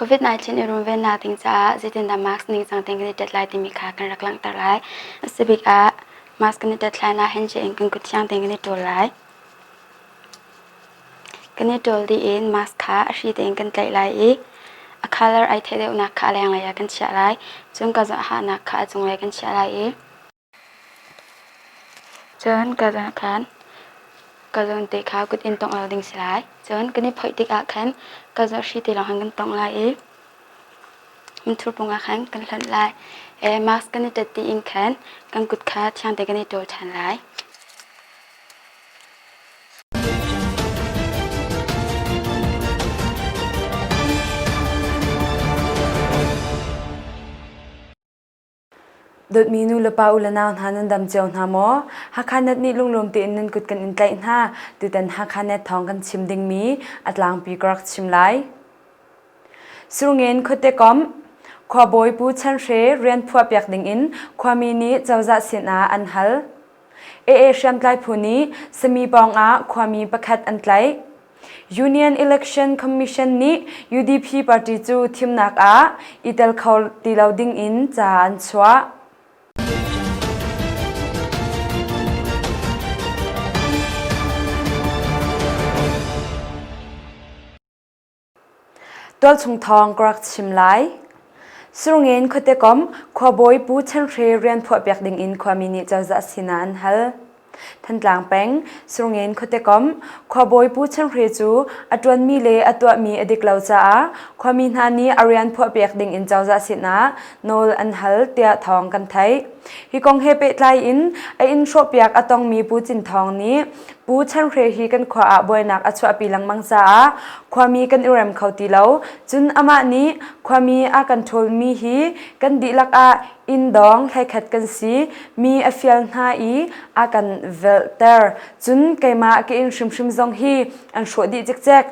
COVID-19 i runvennak ding caah zeitindah mask ningcang tein kan i tet lai timi kha kan rak langhter lai. A si bik ah mask kan i tet hlan ah handshake in kan kut thiang tein kan i ṭawl lai. Kan i ṭawl dih in mask kha a hri tein kan tlaih lai i a colour ai theih deuhnak kha a lenglei ah kan chiah lai. Cun ka hahnak kha a cunglei kan chiah lai i Cun ka zawn khan ka zawn te kha kut in tongh lo ding si lai. Cun kan i phoih tikah khan ka zawn hri te lawng khan kan tongh lai i minthur pung ah khan kan hlonh lai. E, mask kan i ṭet dih in khan kan kut kha thiang te kan i ṭawl ṭhan lai. Dawtmi nu le pa u le nau hna nan dam cio hna maw? Hakha Net nih lunglawm tein nan kut kan in tlaih hna. Tutan Hakha Net thawng kan chim dingmi a tlangpi ka rak chim lai. Surngen khuate komh khuabawi Pu Chan Hre rian phuahpiak dingin khuami nih cozah sinah an hal. AA hriamtlai phu nih sami pawng ah khuami pakhat an tlaih. Union Election Commission nih UDP party cu thimnak ah i tel kho ti lo ding in ca an chuah. Tualchung thawng ka rak chim lai. Surngen khuatekom khuabawi Pu Chan Hre rian phuahpiak ding in khuami nih cozah sinah an hal. Thantlang peng Surngen khuatekom khuabawi Pu Chan Hre cu a ṭuanmi le a tuahmi a dik lo caah khuami hna nih a rian phuahpiak ding in cozah sinah nawl an hal tiah thawng kan theih. Hi kong he pehtlai in a inn hrawhpiak a tongmi Pu Cin Thawng nih Pu Chan Hre hi kan khua ah buainak a chuahpi lengmang caah khuami kan i rem kho ti lo. Cun amah nih khuami a kan ṭhawlmi hi kan dihlak ah inn dawng hleikhat kan si mi a fial hna i a kan velhter. Cun keimah ka inn hrimhrim zong hi an hrawh dih cikcek.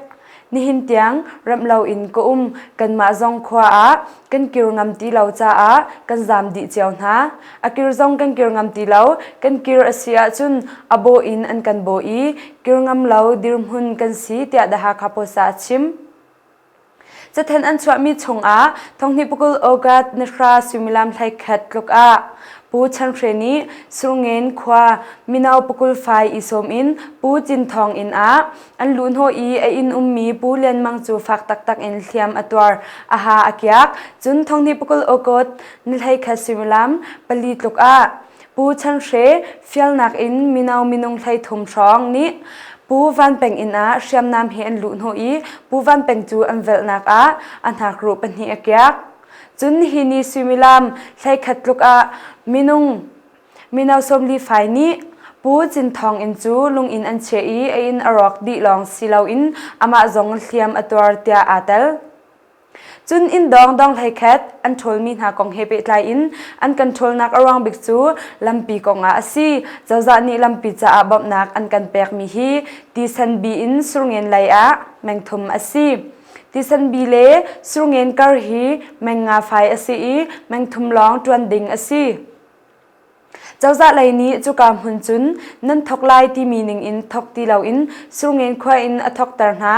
Nihin tiang remh loin ka um. Kanmah zong khua ah kan kir ngam ti lo caah kan zaam dih cio hna. A kir zong kan kir ngam ti lo. Kan kir a si ahcun a bawh in an kan bawh i kir ngam lo dirhmun kan si tiah The Hakha Post ah a chim. Cathen an chuahmi chungah thonghnih pakul August nihra suimilam 11 tluk ah Pu Chan Hre nih Surngen khua mino pakul fai i sawm in Pu Cin Thawng inn ah an luhhnawh i a inn ummi Pu Lian Mang cu fak taktak in hliam a tuar, a ha a kiak. Cun thonghnih pakul August ni 11 suimilam pali tluk ah Pu Chan Hre fialnak in mino minung 33 hrawng nih Pu Van Peng inn ah hriamnam he an luhhnawh i Pu Van Peng cu an velhnak ah a hnakruh pahnih a kiak. Cun hi ni suimilam 11 tluk ah minung mino 40 fai nih Pu Cin Thawng inn cu lung in an chiah i a inn a rawk dih lawng si loin amah zong hliam a tuar tiah aa tel. Cun inn dawng dong hleikhat an ṭhawlmi hna kong he pehtlai in an kan ṭhawlnak a ruang bik cu lampi kong ah a si. Cozah nih lampi caah bawmhnak an kan pekmi hi tisan bi in surngen lei ah mengthum a si. Tisan bi le surngen kar hi meng nga fai a si i mengthum lawng ṭuan ding a si. Cozah lei nih cuka hmun cun nan thok lai timi ning in thok ti loin surngen khua in a thokter hna.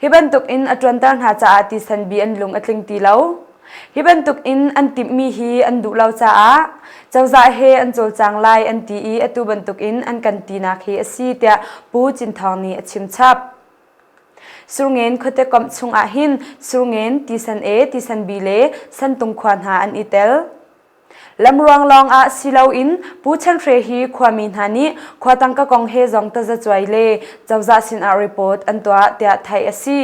Hi bantuk in a ṭuanter hna caah tisan bi an lung a tling ti lo. Hi bantuk in an timhmi hi an duh lo caah cozah he an cawlcang lai an ti i atu bantuk in an kan tinak hi a si tiah Pu Cin Thawng nih a chim chap. Surngen khuate komh chung ah hin Surngen, Tisan E, Tisan B le Santung khua hna an i tel. Lamruang lawng ah si loin Pu Chan Hre hi khuami hna nih khua tangka kong he zong tazacuai le cozah sinah report an tuah tiah theih a si.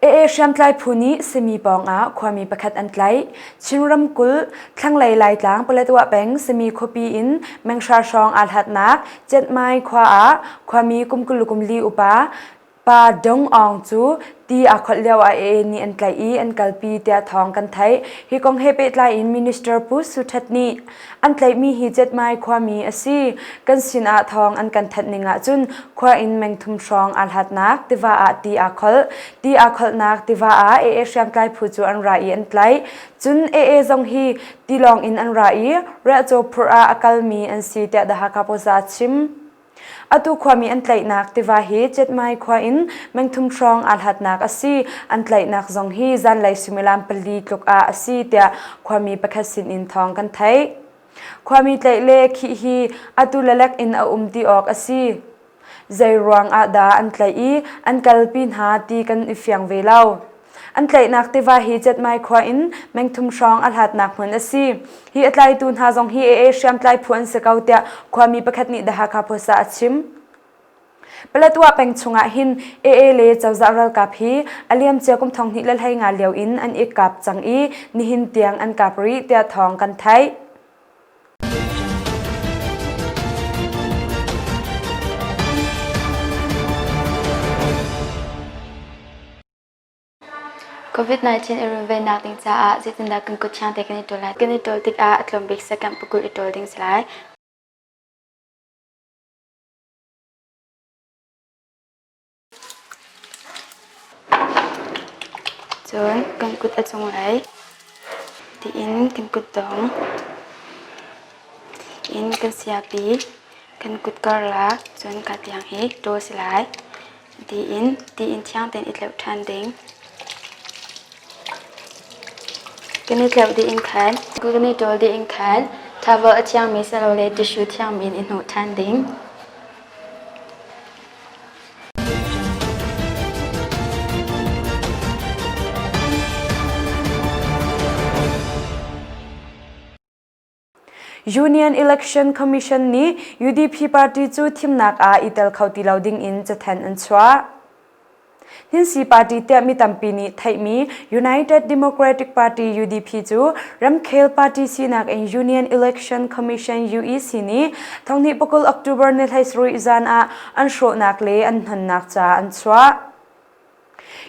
AA hriamtlai phu nih Sami pawng ah khuami pakhat an tlaih. Chin ramkulh thlanglei Laitlang Paletwa peng Sami khuapi in menghra hrawng aa hlatnak Ciatmai khua ah khuami kum 24 upa Pa Dong Aung cu ti aa kholh lio ah AA nih an tlaih i an kalpi tiah thawng kan theih. Hi kong he pehtlai in Minister Pu Su Htet nih an tlaihmi hi Cetmai khuami a si. Kan sin ah thawng an kan thanh ning ahcun khua in mengthum hrawng aa hlatnak tiva ah ti aa kholh. Ti aa kholhnak tiva ah AA hriamtlai phu cu an ra i an tlaih. Cun AA zong hi tilawng in an ra i riahcaw phurh ah a kalmi an si tiah The Hakha Post ah a chim. Atu khuami an tlaihnak tiva hi Cetmai khua in mengthum hrawng aa hlatnak a si. An tlaihnak zong hi zanlei suimilam pali tluk ah a si tiah khuami pakhat sinin thawng kan theih. Khuami tlaih le khih hi atu lalek in a um ti awk a si. Zei ruang ah dah an tlaih i an kalpi hna ti kan i fiang ve lo. An tlaihnak tiva hi Cetmai khua in mengthum hrawng a hlatnak hmun a si. Hi a tlaitu hna zong hi AA hriamtlai phu an si ko tiah khuami pakhat nih The Hakha Post ah a chim. Paletwa peng chungah hin AA le cozah ralkap hi a liamcia kum thong hnih le 15 lio in an i kap cang i nihin tiang an kap rih tiah thawng kan theih. COVID-19 i runvennak ding caah zeitindah kan kut thiang te kan i ṭawl lai? Kan i ṭawl tikah a tlawm bik second pakul i ṭawl ding si lai. Cun kan kut a cunglei tiin kan kutdong in kan siapi kan kut karlak cun ka tiang hi ṭawl si lai. Tiin tiin thiang tein i tleuh ṭhan ding. Kan i tleuh dih in khan kan i ṭawl dih in khan towel a thiangmi silole tissue thiangmi in i hnawh ṭhan ding. Union Election Commission nih UDP party cu thimnak ah i tel kho ti lo ding in cathanh an chuah. Hinsi party tiah mi tampi nih theihmi United Democratic Party UDP cu ramkhel party sinak in Union Election Commission UEC nih thonghnih pakul October ni 17 zan ah an hrawhnak le an hnonnak ca an chuah.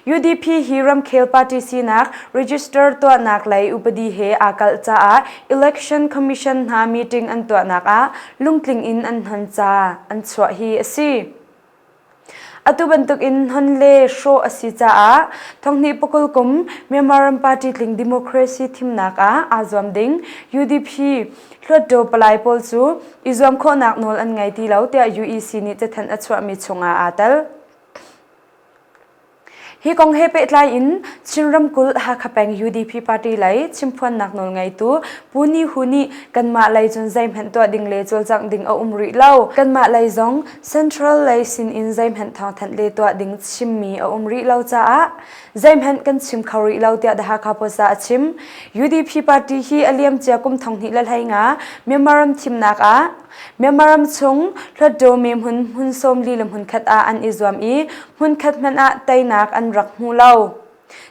UDP hi ramkhel party sinak register tuahnak lei upadi he aa kalh caah Election Commission hna meeting an tuahnak ah lungtling in an hnon ca an chuah hi a si. Atu bantuk in hnon le hrawh a si caah thonghnih pakul kum Myanmar ram party tling democracy thimnak ah aa zuam ding UDP Hluttaw palai pawl cu i zuam khawhnak nawl an ngei ti lo tiah UEC nih cathanh a chuahmi chungah aa tel. Hi kong he pehtlai in Chin ramkulh Hakha peng UDP party lei chimphuannak nawlngeitu Pu Ni Hu nih kanmah lei cun zeihmanh tuah ding le cawlcangh ding a um rih lo. Kanmah lei zong Central lei sin in zeihmanh thawngthanh le tuah ding chimmi a um rih lo caah zeihmanh kan chim kho rih lo tiah The Hakha Post ah a chim. UDP party hi a liamcia kum 2015 Myanmar ram thimnak ah Myanmar ram chung Hluttaw me hmun hmun 40 le hmunkhat ah an i zuam i hmunkhat hmanh ah teinak an rak hmu lo.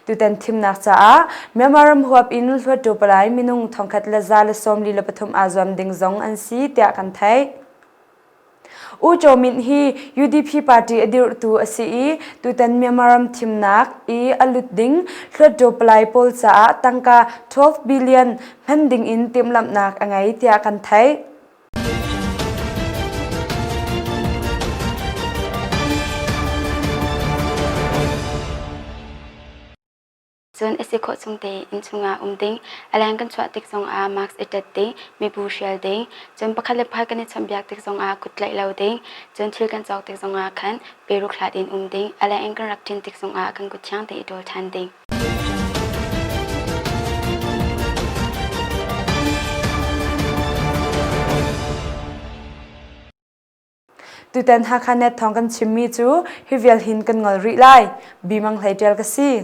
Tutan thimnak caah Myanmar ram huap in Hluttaw palai minung 1,143 aa zuam ding zong an si tiah kan theih. U Kyaw Mint hi UDP party a dirhtu a si i tutan Myanmar ram thimnak i a lut ding Hluttaw palai pawl caah tangka 12 billion hman ding in timhlamhnak a ngei tiah kan theih. Cun a si khawh chung tein inn chungah um ding, a leng kan chuah tik zongah mask i ṭet ding, mibu hrial ding, cun pakhat le pakhat kan i chawnhbiak tik zongah kut tlaih lo ding, cun thil kan cawk tik zongah khan peruk hlat in um ding, a leng in kan rak ṭin tik zongah kan kut thiang tein i ṭawl ṭhan ding. Tutan Hakha Net thawng kan chimmi cu hi vial hin kan ngol rih lai. Bimang Hlei Ṭial ka si.